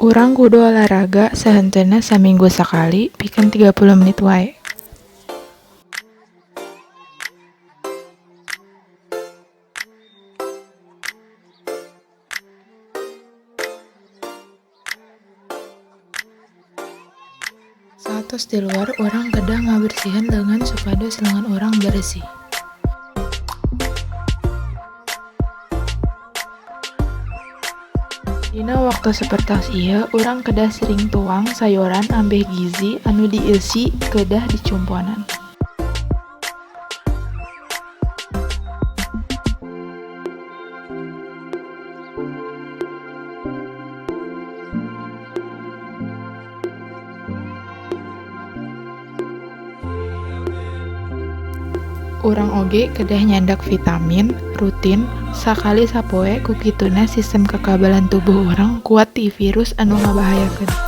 Urang kudu olahraga sahenteuna saminggu sakali pikeun 30 menit wae. Saatos di luar, urang kedah ngabersihan leungeun supados leungeun urang beresih. Dina waktu sapertos ieu, urang kedah sering tuang sayoran ambeh gizi anu dieusi kedah dicumponan. Urang oge kedah nyandak vitamin rutin sakali sapoe ku kituna sistem kekebalan tubuh urang kuat ti virus anu ngabahayakeun.